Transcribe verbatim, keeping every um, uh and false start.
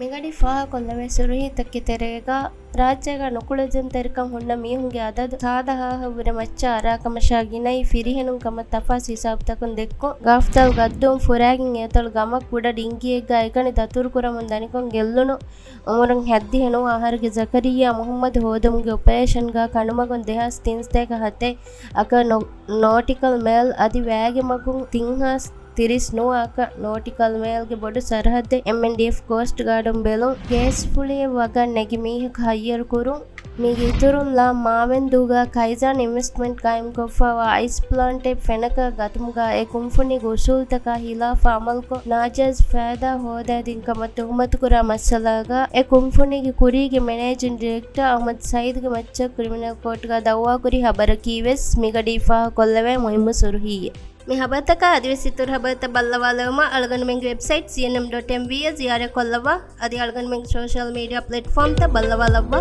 މިގަޑި ފާހަގަކޮށްލެވޭ ސުރުހީތަކުގެ ތެރޭގަ ރާއްޖޭގަ ނުކުޅެދުންތެރިކަން ހުންނަ މީހުންގެ އަދަދު ސާދަ ހާހަށްވުރެ މައްޗަށް އަރާ ކަމަށާ ގިނައީ ފިރިހެނުން ކަމަށް ތަފާސް ހިސާބުތަކުން ދެއްކުން، ގާފްތަލް ގައްދޫން ފުރާގެން އެތަޅު ގަމަށް ކުޑަ ޑިންގީއެއްގަ އެކަނި ދަތުރުކުރަމުން ދަނިކޮށް ގެއްލުނު އުމުރުން ހައްދިހަ ނުވަ އަހަރުގެ ޒަކަރިއްޔާ މުހައްމަދު ހޯދުމުގެ އޮޕަރޭޝަންގަ ކަނޑުމަގުން ދެހާސް ތިންސަތޭކަ ހަތެއް އަކަށް ނޯ-، ނޯޓިކަލް މައިލް އަދި ވައިގެ މަގުން ތިން ހާސް ތިރީސް ނުވަ އަކަށް ނޯޓިކަލް މައިލްގެ ބޮޑު ސަރަހައްދެއް އެމްއެންޑީއެފް ކޯސްޓް ގާޑުން ބެލުން، ގޭސް ފުޅިއެއް ވަގަށް ނެގި މީހަކު ހައްޔަރު ކުރުން. މީގެ އިތުރުން ލާ މާވެންދޫގަ ކައިޒާން އިންވެސްޓްމަންޓް ގާއިމްކޮށްފައިވާ އައިސް ޕްލާންޓެއް ފެނަކަ ގަތުމުގަ އެ ކުންފުނީގެ އުސޫލުތަކާ ހިލާފަށް އަމަލުކޮށް، ނާޖާއިޒް ފައިދާ ހޯދާދިން ކަމަށް ތުހުމަތުކުރާ މައްސަލާގަ އެ ކުންފުނީގެ ކުރީގެ މެނޭޖިން ޑިރެކްޓަރ އަހްމަދު ސައީދުގެ މައްޗަށް ކްރިމިނަލް ކޯޓްގަ ދައުވާކުރި ހަބަރަކީވެސް މިގަޑީ ފާހަގަކޮށްލެވޭ މުހިއްމު ސުރުހީއެއް. މި ހަބަރުތަކާ އަދިވެސް އިތުރު ހަބަރުތައް ބައްލަވާލައުމަށް އަޅުގަނޑުމެންގެ ވެބްސައިޓް ސީއެންއެމް ޑޮޓް އެމްވީއަށް ޒިޔާރަތް ކޮށްލައްވާ. އަދި އަޅުގަނޑުމެންގެ ސޯޝަލް މީޑިއާ ޕްލެޓްފޯމްތައް ބައްލަވާލައްވާ.